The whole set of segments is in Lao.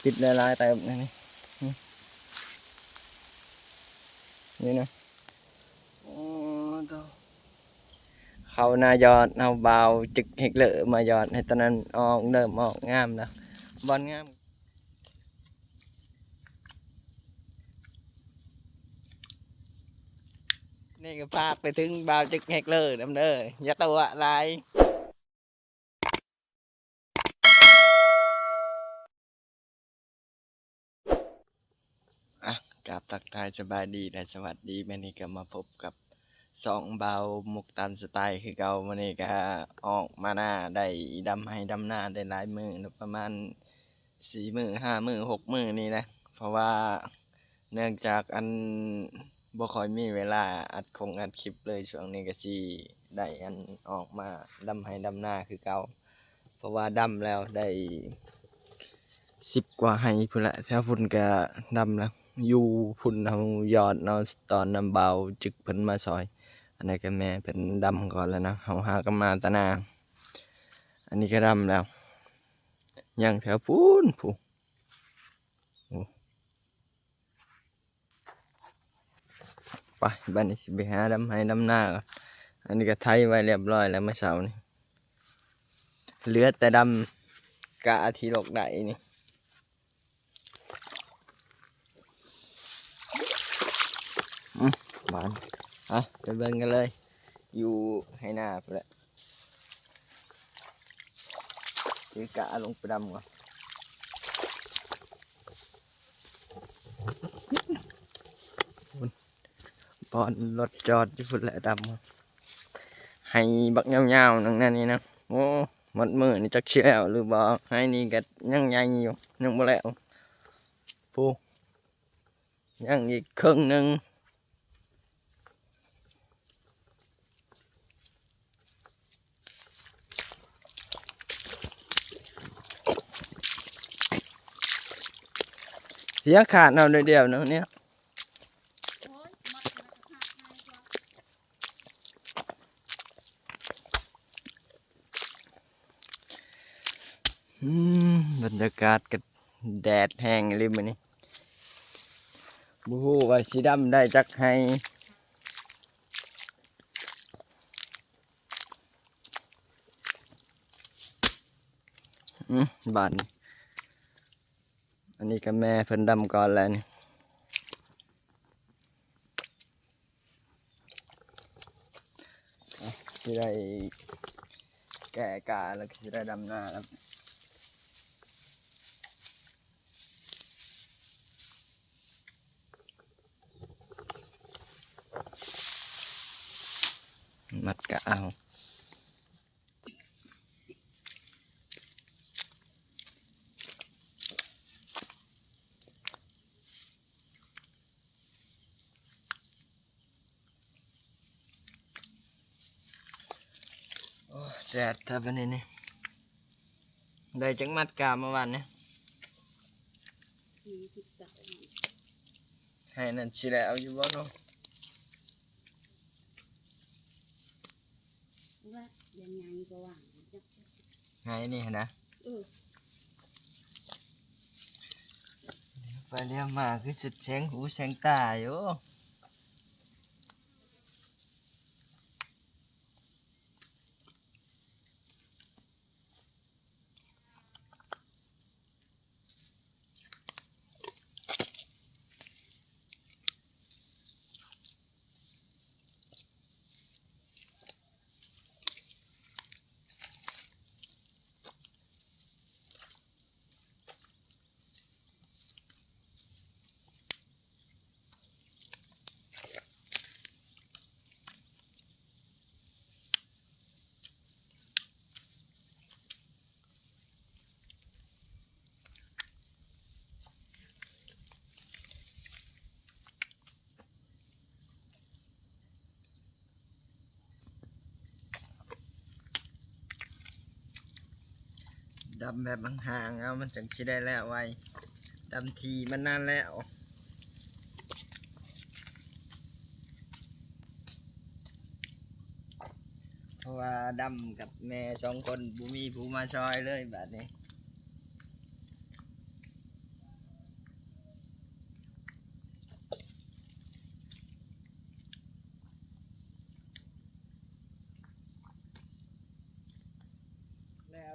ຕິດຫຼາຍໆເຕີບນີ້ ນີ້ນະ. ໂອ້ໂຕ ເຂົ້ານາຍອດເຮົາ ບ່າວຈຶກເຮັກເລີມາຍອດໃຫ້ຕອນນັ້ນ ອອກ ເລີ່ມອອກງາມແລ້ວ ບ່ອນງາມ. ນີ້ກໍຝາກໄປເຖິງບ່າວຈຶກເຮັກເລີນຳເດີ ຢ່າຕົວະຫຼາຍ. ອ່ະ ກາບທັກທາຍສະບາຍດີ ແລະ ສະຫວັດດີ. ມື້ນີ້ກໍມາພົບກັບຊ່ອງບ່າວມຸກຕາມສະໄຕຄືເກົ່າ. ມື້ນີ້ກໍອອກມານາ ໄດ້ດຳໄຮ່ດຳນາໄດ້ຫຼາຍມື້ແລ້ວ ປະມານສີ່ມື້ ຫ້າມື້ ຫົກມື້ນີ້ແຫຼະ ເພາະວ່າເນື່ອງຈາກອັນບໍ່ຄ່ອຍມີເວລາອັດຄົງອັດຄລິບເລີຍ ຊ່ວງນີ້ກໍຊິໄດ້ອັນອອກມາດຳໄຮ່ດຳນາຄືເກົ່າ ເພາະວ່າດຳແລ້ວໄດ້ສິບກວ່າໄຮ່ພຸ້ນແຫຼະ ແຖວພຸ້ນກະດຳແລ້ວ ຢູ່ພຸ້ນເຮົາຢອດເນາະ ຕອນນຳບ່າວຈຶກເພິ່ນມາຊ່ອຍ. ອັນນັ້ນກະແມ່ເພິ່ນດຳກ່ອນແລ້ວນະ ເຮົາຫາກະມາແຕ່ນາ. ອັນນີ້ກະດຳແລ້ວ ຍັງແຖວພຸ້ນ ພຸ້ນ. ໂອ້ ໄປ ບາດນີ້ຊິໄປຫາດຳໄຮ່ດຳນາກ່ອນ. ອັນນີ້ກໍໄຖໄວ້ລຽບຮ້ອຍແລ້ວມື້ເຊົ້ານີ້ ເຫຼືອແຕ່ດຳກະທີ່ລົກໄດ້ນີ້. ອືມ ບາດ ອ່ະ ໄປເບິ່ງກັນເລີຍ ຢູ່ໄຮ່ນາພຸ້ນແຫຼະ. ຖືກະລົງໄປດຳກ່ອນ ບ່ອນລົດຈອດຢູ່ພຸ້ນແຫຼະດຳ ໄຮ່ບັກຍາວໆ ໜຶ່ງນັ້ນນີ້ນະ. ໂອ້ ໝົດມື້ນີ້ຈັກຊິແລ້ວຫຼືບໍ່ ໄຮ່ນີ້ກະຍັງໃຫຍ່ຢູ່ ຍັງບໍ່ແລ້ວ ພຸ້ນ ຍັງອີກເຄິ່ງໜຶ່ງ. ເສຍຂາດເອົາໜ້ອຍດຽວໜຶ່ງນີ້ ອືມ ບັນຍາກາດກໍແດດແຮງອີ່ຫຼີມື້ນີ້ ບໍ່ຮູ້ວ່າຊິດຳໄດ້ຈັກໄຮ່. ອືມ ບາດນີ້ ອັນນີ້ກໍແມ່ເພິ່ນດຳກ່ອນແລ້ວນີ້ ອ່ະ ຊິໄດ້ແກ້ກາ ແລ້ວກໍຊິໄດ້ດຳນາແລ້ວ. ມັດກະເອົາ ໂອ້ ແດດແທ້ບາດນີ້ນີ້ ໄດ້ຈັກມັດກາມາຫວ່ານນີ້? ສີ່ສິບສາມ ໄຮ່ນັ້ນຊິໄດ້ເອົາຢູ່ບໍ່ເນາະ? ວ່າຍັງ ຍັງກໍວ່າ ໄຮ່ນີ້ຫັ້ນນະ? ເອີ ໄປລຽວມາຄືສຸດແສງຫູແສງຕາຢູ່. ດຳແບບຫ່າງໆ ເອົາ ມັນຈັ່ງຊິໄດ້ແລ້ວໄວ. ດຳຖີ່ມານານແລ້ວ ເພາະວ່າດຳກັບແມ່ສອງຄົນ ບໍ່ມີຜູ້ມາຊ່ອຍເລີຍບາດນີ້.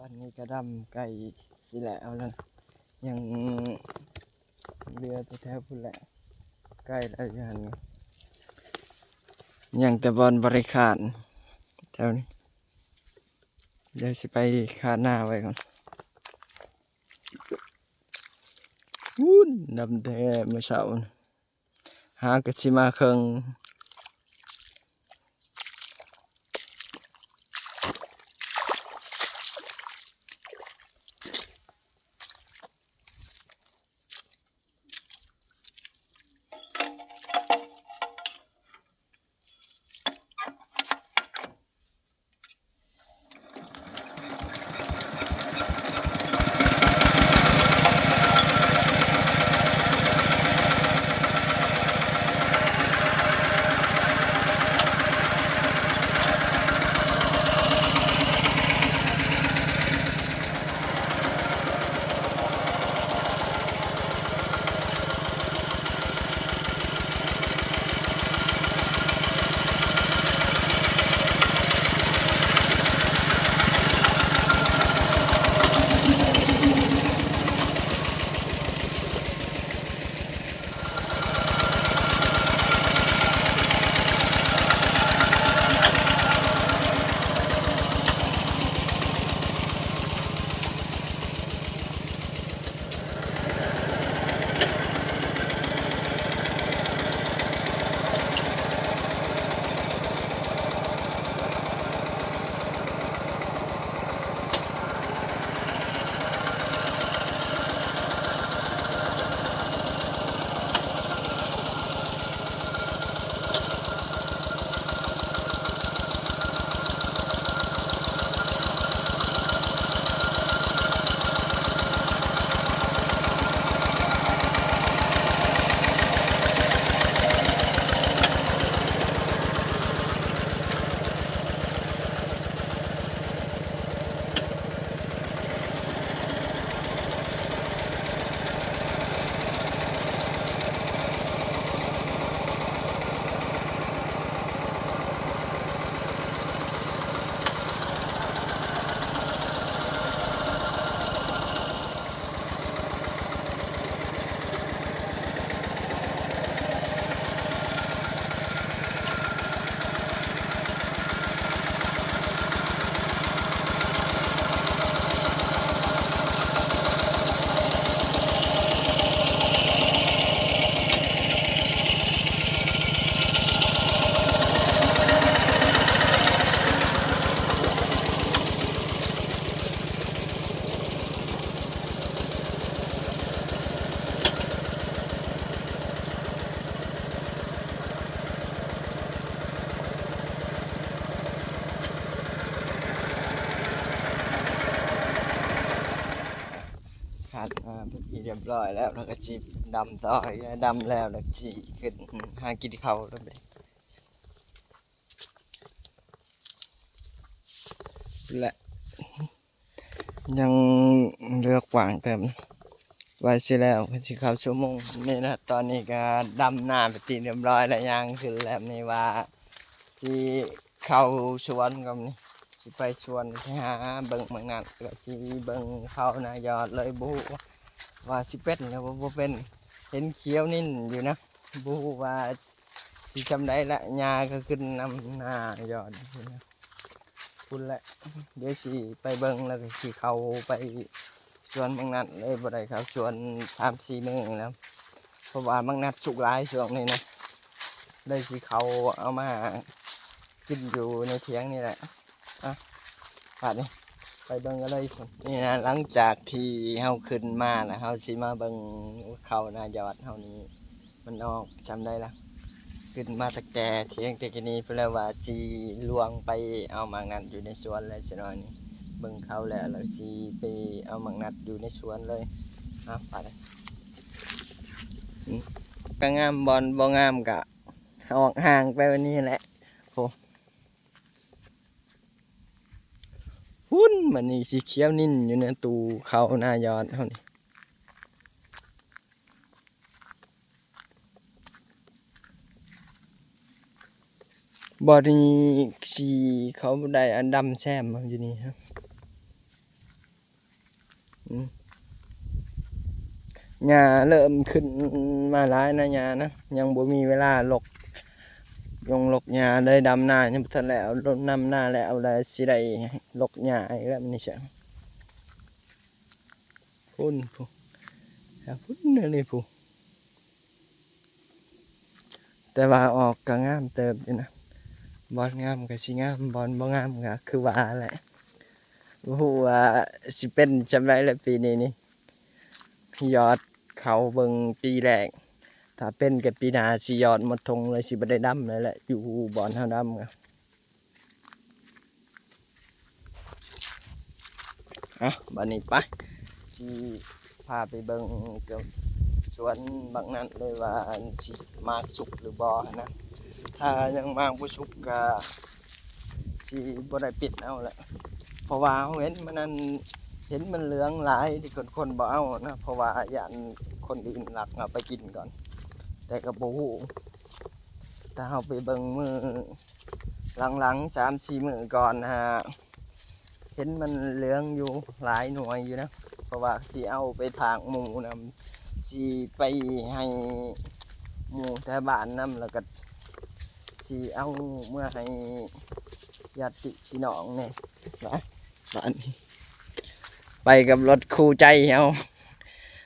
ຕອນນີ້ກະດຳໃກ້ຊິແລ້ວແລ້ວ ຍັງເຫຼືອແຕ່ແຖວພຸ້ນແຫຼະ ໃກ້ແລ້ວຢູ່ຫັ້ນ ຍັງແຕ່ບ່ອນບໍ່ໄດ້ຄານແຖວນີ້ ດຽວຊິໄປຄານນາໄວ້ກ່ອນ. ພຸ້ນ ດຳແທ້ມື້ເຊົ້າ ຫາກະຊິມາເຄິ່ງ. ຄາດມາເປັນທີ່ຮຽບຮ້ອຍແລ້ວ ແລ້ວກະຊິດຳຕໍ່ ດຳແລ້ວ ແລ້ວກະຊິຂຶ້ນຫາກິນເຂົ້າແລ້ວບັດນີ້ ແລະ ຍັງເຫຼືອກວ້າງເຕີບ ໄວຊິແລ້ວ ກະຊິເຂົ້າຊົ່ວໂມງນີ້ນະ. ຕອນນີ້ກະດຳນາເປັນທີ່ຮຽບຮ້ອຍແລ້ວ ຍ່າງຂຶ້ນແລ້ວ ນີ້ວ່າຊິເຂົ້າສວນກ່ອນນີ້ ຊິໄປສວນ ຊິຫາເບິ່ງໝາກນັດ ກະຊິເບິ່ງເຂົ້ານາຍອດເລີຍ ບໍ່ຮູ້ວ່າຊິເປັນຫຼືບໍ່ເປັນ. ເຫັນຂຽວນິ່ນຢູ່ນະ ບໍ່ຮູ້ວ່າ ຊິຊ່ຳໃດລະ ຫຍ້າກະຂຶ້ນນຳໜ້າຍອດພຸ້ນແຫຼະ. ດຽວຊິໄປເບິ່ງ ແລ້ວກະຊິເຂົ້າໄປສວນໝາກນັດເລີຍ. ບໍ່ໄດ້ເຂົ້າສວນສາມສີ່ມື້ແລ້ວ ເພາະວ່າໝາກນັດສຸກຫຼາຍຊ່ວງນີ້ນະ ເລີຍຊິເຂົ້າເອົາມາກິນຢູ່ໃນຖຽງນີ້ແຫຼະ. ອະ ບາດນີ້ໄປເບິ່ງກັນເລີຍທຸກຄົນ. ນີ້ນະ ຫຼັງຈາກທີ່ເຮົາຂຶ້ນມາລະ ເຮົາຊິມາເບິ່ງເຂົ້ານາຍອດເຮົານີ້ ມັນອອກຊ່ຳໃດລະ. ຂຶ້ນມາຕັ້ງແຕ່ທ່ຽງແຕ່ກີ້ນີ້ພຸ້ນແລ້ວ ວ່າຊິລວງໄປເອົາໝາກນັດຢູ່ໃນສວນແລ້ວ ຊິໜ້ອຍນີ້ເບິ່ງເຂົ້າແລ້ວ ແລ້ວຊິໄປເອົາໝາກນັດຢູ່ໃນສວນເລີຍ. ເອົາ ບາດນີ້ ອືມ ກະງາມ ບ່ອນບໍ່ງາມກະອອກຫ່າງໄປແບບນີ້ແຫຼະ. ໂອ້ ພຸ້ນ ບາດນີ້ຊິຂຽວນິ່ນຢູ່ໃນຕູ້ເຂົ້ານາຍອດເຮົານີ້. ບ່ອນນີ້ຊິເຂົ້າໄດ້ອັນດຳແຊມຢູ່ນີ້. ອືມ ຫຍ້າເລີ່ມຂຶ້ນມາຫຼາຍນະ ຫຍ້ານະ ຍັງບໍ່ມີເວລາລົກ ລົງລົກຫຍ້າເລີຍ ດຳນາຍັງບໍ່ທັນແລ້ວ ລົງ ດຳນາແລ້ວ ແລ້ວຊິໄດ້ລົກຫຍ້າອີກແລ້ວ ມື້ນີ້ຊະ ພຸ້ນ ພຸ້ນ ພຸ້ນເລີຍ ພຸ້ນ. ແຕ່ວ່າອອກກໍງາມເຕີບຢູ່ນະ ບ່ອນງາມກໍຊິງາມ ບ່ອນບໍ່ງາມກໍຄືວ່າແຫຼະ ບໍ່ຮູ້ວ່າຊິເປັນສ່ຳໃດແຫຼະປີນີ້ນີ້ ຍອດເຂົ້າເບິ່ງປີແລກ ຖ້າເປັນກໍປີໜ້າຊິຍອດໝົດທົ່ງເລີຍ ຊິບໍ່ໄດ້ດຳເລີຍແຫຼະ ຢູ່ບ່ອນເຮົາດຳກໍ ເອົາ ບາດນີ້ໄປ ຊິພາໄປເບິ່ງກັບສວນບັກນັດເລີຍວ່າຊິໝາກສຸກຫຼືບໍ່ຫັ້ນນະ ຖ້າຍັງໝາກບໍ່ສຸກກະຊິບໍ່ໄດ້ປິດເອົາແຫຼະ ເພາະວ່າເຮົາເຫັນມັນນັ້ນ ເຫັນມັນເຫຼືອງຫຼາຍທີ່ຄົນໆບໍ່ເອົານະ ເພາະວ່າຢ້ານຄົນອື່ນລັກເອົາໄປກິນກ່ອນ ແຕ່ກໍບໍ່ຮູ້ ຖ້າເຮົາໄປເບິ່ງມື້ ຫຼັງໆ ສາມສີ່ມື້ກ່ອນຫາ ເຫັນມັນເຫຼືອງຢູ່ຫຼາຍໜ່ວຍຢູ່ນະ ເພາະວ່າຊິເອົາໄປຝາກໝູ່ນຳ ຊິໄປໃຫ້ໝູ່ແຖວບ້ານນຳ ແລ້ວກໍຊິເອົາເມືອໃຫ້ຍາດຕິພີ່ນ້ອງແດ່ ບາດນີ້ໄປກັບລົດຄູ່ໃຈເຮົາ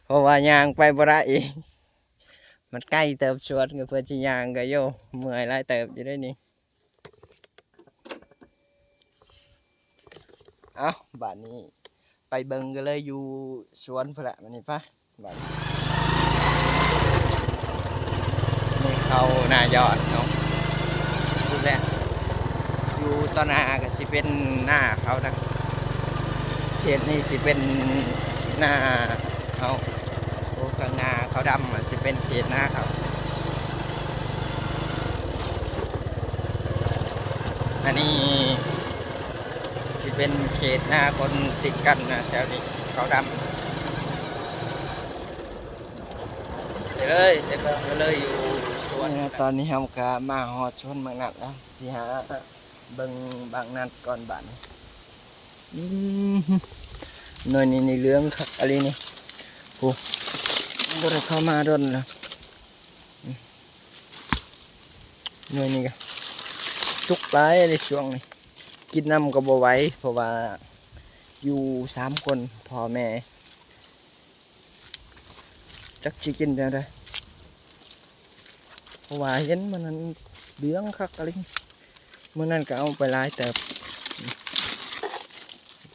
ເພາະວ່າຍ່າງໄປບໍ່ໄດ້ ມັນໄກເຕີບ ສວນກໍເພື່ອຊິຍ່າງກໍ ໂຢ ເມື່ອຍຫຼາຍເຕີບຢູ່ເດ້ນີ້. ເອົ້າ ບາດນີ້ໄປເບິ່ງກັນເລີຍ ຢູ່ສວນພຸ້ນແຫຼະ ບາດນີ້ໄປ ບາດນີ້ ນີ້ເຂົ້ານາຍອດເນາະ ພຸ້ນແຫຼະ ຢູ່ຕໍ່ໜ້າກໍຊິເປັນນາເຂົານະ ເຂດນີ້ຊິເປັນນາເຮົາ. ໂອ້ ຂ້າງໜ້າເຂົາດຳ ມັນຊິເປັນເຂດນາເຂົາ ອັນນີ້ຊິເປັນເຂດນາຄົນຕິດກັນນະ ແຖວນີ້ເຂົາດຳ ໄປເລີຍ ໄປເບິ່ງກັນເລີຍ ຢູ່ສວນ ຕອນນີ້ເຮົາກໍມາຮອດສວນບັກນັດແລ້ວ ຊິຫາເບິ່ງບັກນັດກ່ອນບາດນີ້. ອືມ ໜ່ວຍນີ້ນີ້ເຫຼືອງຄັກອີ່ຫຼີນີ້ ໂອ້ ບໍ່ໄດ້ເຂົ້າມາດົນແລ້ວ ໜ່ວຍນີ້ກໍສຸກຫຼາຍເດ້ຊ່ວງນີ້ ກິນນຳກໍບໍ່ໄຫວ ເພາະວ່າຢູ່ສາມຄົນ ພໍ່ແມ່ ຈັກຊິກິນແນວໃດ ເພາະວ່າເຫັນມັນນັ້ນເຫຼືອງຄັກອີ່ຫຼີ ມື້ນັ້ນກໍເອົາໄປຫຼາຍເຕີບ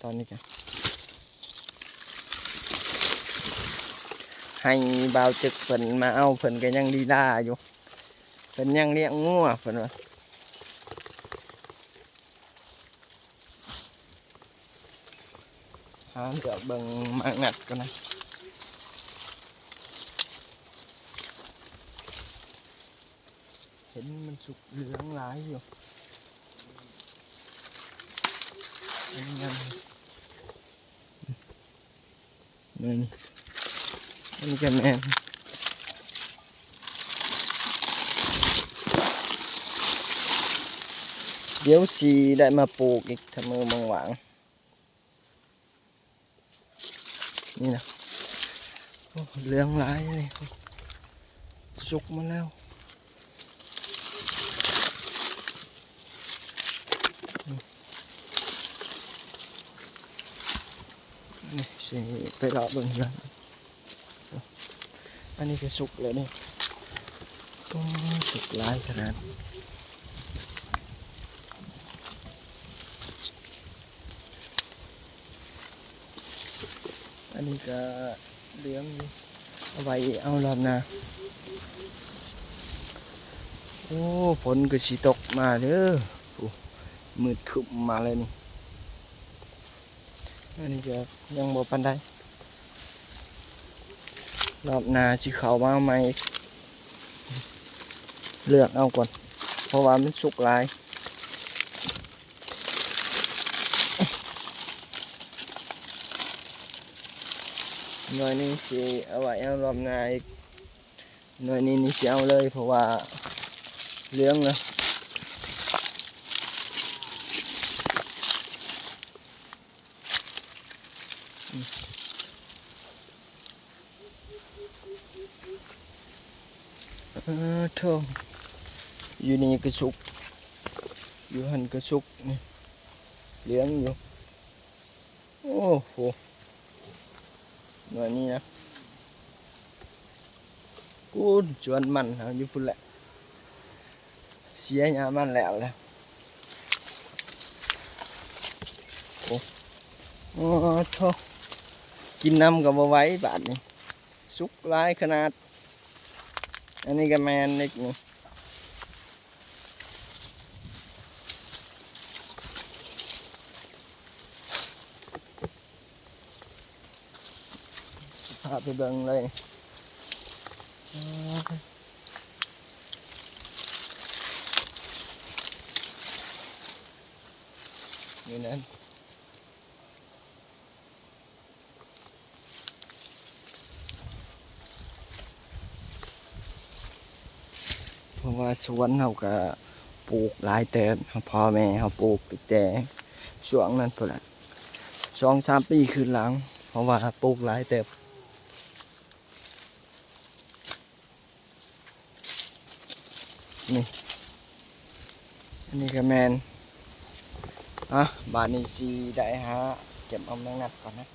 ຕອນນີ້ກໍໃຫ້ບ່າວຈຶກເພິ່ນມາເອົາ ເພິ່ນກໍຍັງລີລາຢູ່ ເພິ່ນຍັງລ້ຽງງົວເພິ່ນວ່າ. ຫາເລືອກເບິ່ງໝາກນັດກ່ອນນະ ເຫັນມັນສຸກເຫຼືອງຫຼາຍຢູ່ ອັນນີ້ຍັງ ໜ່ວຍນີ້ ອັນນີ້ກໍແມ່ນ ດຽວຊິໄດ້ມາປູກອີກ ຖ້າມື້ວ່າງໆ ນີ້ນະ ໂອ້ ເຫຼືອງຫຼາຍນີ້ ສຸກໝົດແລ້ວ ນີ້ຊິໄປເລາະເບິ່ງເຮືອນ ອັນນີ້ກໍສຸກແລ້ວນີ້ ໂອ້ ສຸກຫຼາຍຂະໜາດ ອັນນີ້ກໍເຫຼືອງຢູ່ ເອົາໄວ້ເອົາລອບໜ້າ ໂອ້ ຝົນກໍຊິຕົກມາເດີ ໂອ້ ມືດຄຶ້ມມາແລ້ວນີ້ ອັນນີ້ກໍຍັງບໍ່ປານໃດ ລອບໜ້າຊິເຂົ້າມາໃໝ່ ເລືອກເອົາກ່ອນ ເພາະວ່າມັນສຸກຫຼາຍ ໜ່ວຍນີ້ຊິເອົາໄວ້ເອົາລອບໜ້າອີກ ໜ່ວຍນີ້ນີ້ຊິເອົາເລີຍ ເພາະວ່າເຫຼືອງແລ້ວ ອືມ ເອີ ໂທ້ ຢູ່ນີ້ກະສຸກ ຢູ່ຫັ້ນກະສຸກ ນີ້ ເຫຼືອງຢູ່. ໂອ້ໂຫ ໜ່ວຍນີ້ນະ ພຸ້ນ ສວນມັນເຮົາຢູ່ພຸ້ນແຫຼະ ເສຍຫຍ້າມັນແລ້ວແຫຼະ. ໂອ້ ໂອ້ໂທ້ ກິນນຳກະບໍ່ໄຫວບາດນີ້ ສຸກຫຼາຍຂະໜາດ. ອັນນີ້ກະແມ່ນອີກນີ້. ຊິພາໄປເບິ່ງເລີຍ ນີ້ນັ້ນ. ເພາະວ່າສວນເຮົາກະປູກຫຼາຍເຕີບ ພໍ່ແມ່ເຮົາປູກຕັ້ງແຕ່ຊ່ວງນັ້ນພຸ້ນແຫຼະ ສອງສາມປີຄືນຫຼັງ ເພາະວ່າປູກຫຼາຍເຕີບ. ນີ້ ອັນນີ້ກະແມ່ນ ອະ ບາດນີ້ຊິໄດ້ຫາເກັບເອົາແມງນັດກ່ອນນະ.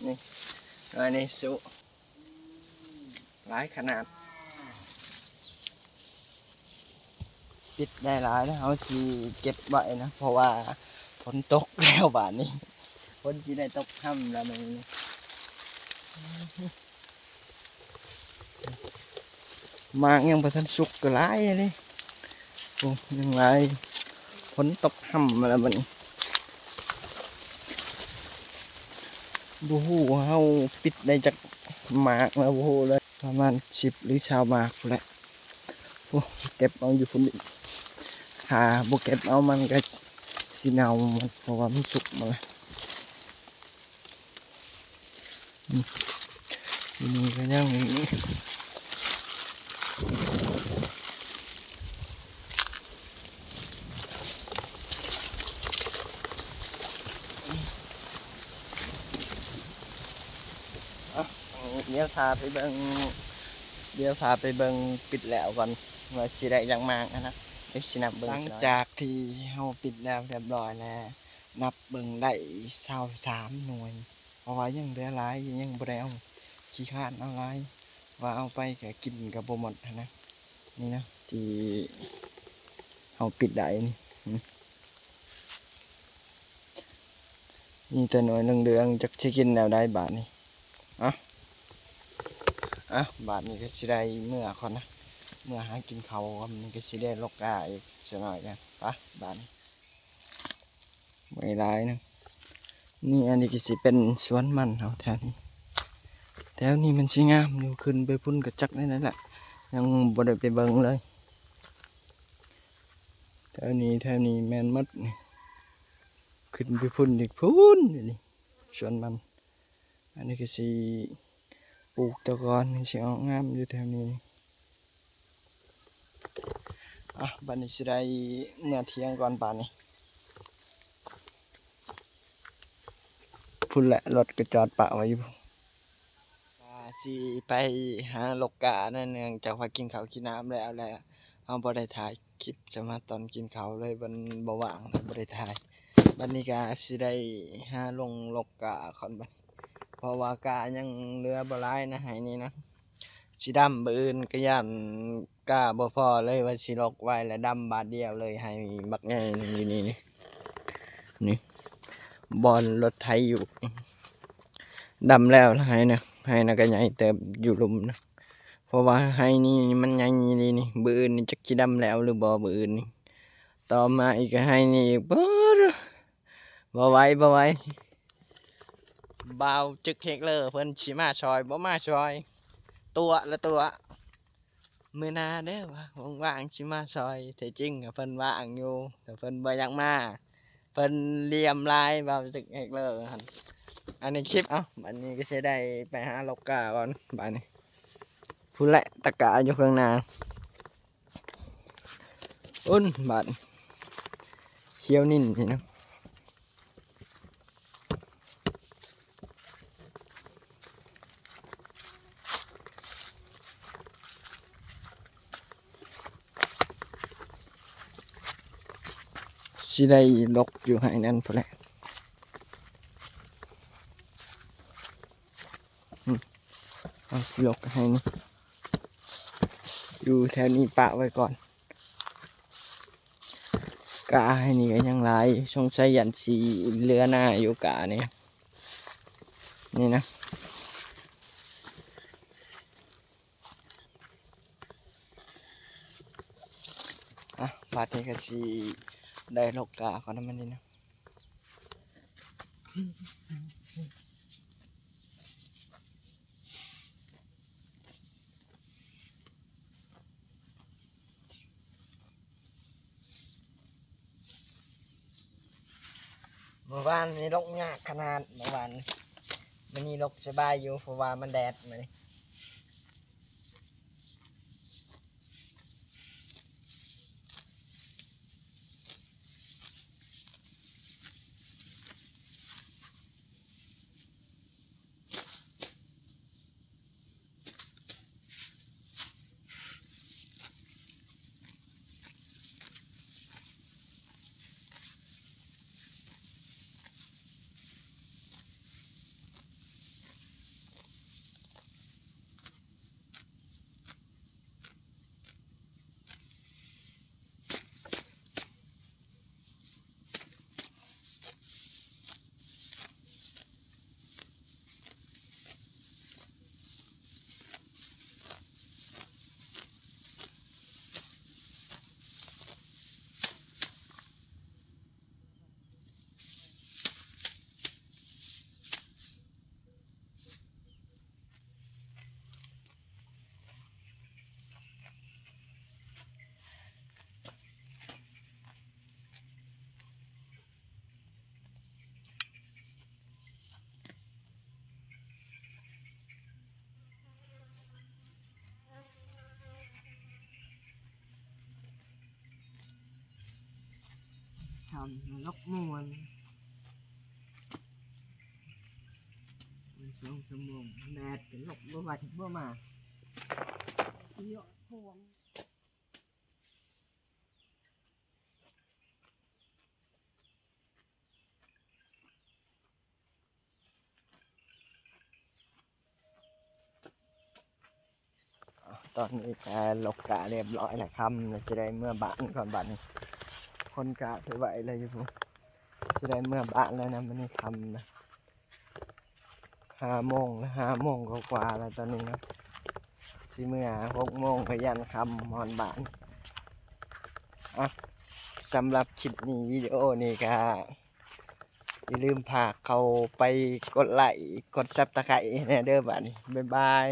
ນີ້ ອັນນີ້ສຸ ຫຼາຍຂະໜາດ ປິດໄດ້ຫຼາຍແລ້ວ ເຮົາຊິເກັບໄວ້ນະ ເພາະວ່າຝົນຕົກແລ້ວບາດນີ້ ຝົນຊິໄດ້ຕົກຮຳແລ້ວມື້ນີ້. ໝາກຍັງບໍ່ທັນສຸກກະຫຼາຍເດ້ ໂອ້ ຍັງຫຼາຍ ຝົນຕົກຮຳມາແລ້ວບັດນີ້ ບໍ່ຮູ້ວ່າເຮົາປິດໄດ້ຈັກໝາກແລ້ວ ບໍ່ຮູ້ເລີຍ ປະມານສິບຫຼືຊາວໝາກພຸ້ນແຫຼະ. ໂອ້ ເກັບເອົາຢູ່ພຸ້ນອີກ ຖ້າບໍ່ເກັບເອົາມັນກະຊິເນົ່າ ເພາະວ່າມັນສຸກໝົດແລ້ວ. ອືມ ຢູ່ນີ້ກະຍັງອີກ ດຽວຖ້າໄປເບິ່ງ ດຽວຖ້າໄປເບິ່ງປິດແລ້ວກ່ອນ ວ່າຊິໄດ້ຈັກໝາກຫັ້ນນະ ດຽວຊິນັບເບິ່ງ. ຫຼັງຈາກທີ່ເຮົາປິດແລ້ວຮຽບຮ້ອຍແລ້ວ ນັບເບິ່ງໄດ້ຊາວສາມໜ່ວຍ ເພາະວ່າຍັງເຫຼືອຫຼາຍ ຍັງບໍ່ໄດ້ເອົາ ຂີ້ຄ້ານເອົາຫຼາຍ ວ່າເອົາໄປກະກິນກະບໍ່ໝົດຫັ້ນນະ. ນີ້ນະ ທີ່ເຮົາປິດໄດ້ນີ້ ມີແຕ່ໜ່ວຍເຫຼືອງໆ ຈັກຊິກິນແນວໃດບາດນີ້. ອະ ອະ ບາດນີ້ກະຊິໄດ້ເມືອກ່ອນນະ ເມືອຫາກິນເຂົ້າກ່ອນ ກະຊິໄດ້ລົກກ້າອີກຈັກໜ້ອຍນະ. ໄປ ບາດນີ້ ໄວ້ຫຼາຍໜຶ່ງ. ນີ້ ອັນນີ້ກະຊິເປັນສວນມັນເຮົາແຖວນີ້ ແຖວນີ້ມັນຊິງາມຢູ່ ຂຶ້ນໄປພຸ້ນກະຈັກແນວໃດແຫຼະ ຍັງບໍ່ໄດ້ໄປເບິ່ງເລີຍ. ແຖວນີ້ ແຖວນີ້ແມ່ນໝົດນີ້ ຂຶ້ນໄປພຸ້ນອີກ ພຸ້ນນີ້ ສວນມັນ. ອັນນີ້ກະຊິປູກຕະກອນ ມັນຊິອອກງາມຢູ່ແຖວນີ້. ອະ ບາດນີ້ຊິໄດ້ເມືອຖຽງກ່ອນບາດນີ້. ພຸ້ນແຫຼະ ລົດກະຈອດປະໄວ້ຢູ່ ວ່າຊິໄປຫາລົກກ້ານັ້ນ ເນື່ອງຈາກວ່າກິນເຂົ້າກິນນ້ຳແລ້ວ ແລ້ວເຮົາບໍ່ໄດ້ຖ່າຍຄລິບ ຈະມາຕອນກິນເຂົ້າເລີຍ ມັນບໍ່ວ່າງ ເລີຍບໍ່ໄດ້ຖ່າຍ. ບາດນີ້ກະຊິໄດ້ຫາລົງລົກກ້າກ່ອນບາດ ເພາະວ່າກ້າຍັງເຫຼືອບໍ່ຫຼາຍນະ ໄຮ່ນີ້ນະ ຊິດຳມື້ອື່ນກະຢ້ານກ້າບໍ່ພໍເລີຍ ວ່າຊິລົກໄວ້ແລ້ວດຳບາດດຽວເລີຍ ໄຮ່ບັກໃຫຍ່ຢູ່ນີ້ ນີ້ ບ່ອນລົດໄຖຢູ່ ດຳແລ້ວ ໄຮ່ນະ ໄຮ່ນະກະໃຫຍ່ເຕີບຢູ່ລຸ່ມນະ ເພາະວ່າໄຮ່ນີ້ມັນໃຫຍ່ອີ່ຫຼີນີ້ ມື້ອື່ນນີ້ຈັກຊິດຳແລ້ວຫຼືບໍ່ ມື້ອື່ນນີ້. ຕໍ່ມາອີກກະໄຮ່ນີ້ອີກ ບໍ່ ບໍ່ໄຫວ ບໍ່ໄຫວ ບ່າວຈຶກເຮັກເລີເພິ່ນຊິມາຊ່ອຍ ບໍ່ມາຊ່ອຍ ຕົວະລະຕົວະ. ມື້ໜ້າເດີ ວ່າວ່າງໆຊິມາຊ່ອຍ ແທ້ຈິງເພິ່ນວ່າງຢູ່ ແຕ່ເພິ່ນບໍ່ຢາກມາ ພິ່ນຫຼ້ຽມຫຼາຍ ບ່າວຈະເຮັດເລີກຫັ້ນ. ອັນນີ້ຄລິບ ເອົ້າ ບັດນີ້ກໍຊິໄດ້ໄປຫາລົກກ້າກ່ອນ ບາດນີ້. ພຸ້ນແຫຼະ ຕະກ້າຢູ່ເທິງນາ ອຸ້ນ ບາດ ຂຽວນິ້ນນີ້ນະ. ຊິໄດ້ຫຼົກຢູ່ໄຮ່ນັ້ນພຸ້ນແຫຼະ. ອືມ ເອົາ ຊິຫຼົກໄຮ່ນີ້ ຢູ່ແຖວນີ້ປະໄວ້ກ່ອນ. ກ້າໄຮ່ນີ້ກໍຍັງຫຼາຍ ສົງໄສຢ້ານຊິເຫຼືອໜ້າຢູ່ກ້ານີ້ ນີ້ນະ. ອ່ະ ບາດນີ້ກໍຊິໄດ້ຫຼົກກ້າກ່ອນນະ ມື້ນີ້ນະ. ເມື່ອວານນີ້ຫຼົກຍາກຂະໜາດ ເມື່ອວານ ມື້ນີ້ຫຼົກສະບາຍຢູ່ ເພາະວ່າມັນແດດມື້ນີ້. ທຳໃຫ້ລັອກມ່ວນ ສອງຊົ່ວໂມງ ແດດກໍລົກບໍ່ໄຫວບໍ່ມາ. ຕອນນີ້ກໍຫຼົກກ້າຮຽບຮ້ອຍແລ້ວ ຄ່ຳແລ້ວ ຊິໄດ້ເມືອບ້ານກ່ອນບາດນີ້. ຄົນກ້າໄປໄຫວ້ແລ້ວຢູ່ພຸ້ນ ຊິໄດ້ເມືອບ້ານແລ້ວນະ ມື້ນີ້ຄ່ຳນະ. ຫ້າໂມງ ຫ້າໂມງກວ່າໆແລ້ວຕອນນີ້ເນາະ ຊິເມືອຫົກໂມງກໍຢ້ານຄ່ຳຮອດບ້ານ. ອ່ະ ສຳລັບຄລິບນີ້ ວິດີໂອນີ້ກໍຢ່າລືມພາເຂົ້າໄປກົດໄລ້ ກົດຊັບສະໄຄແດ່ເດີບາດນີ້. ບາຍບາຍ.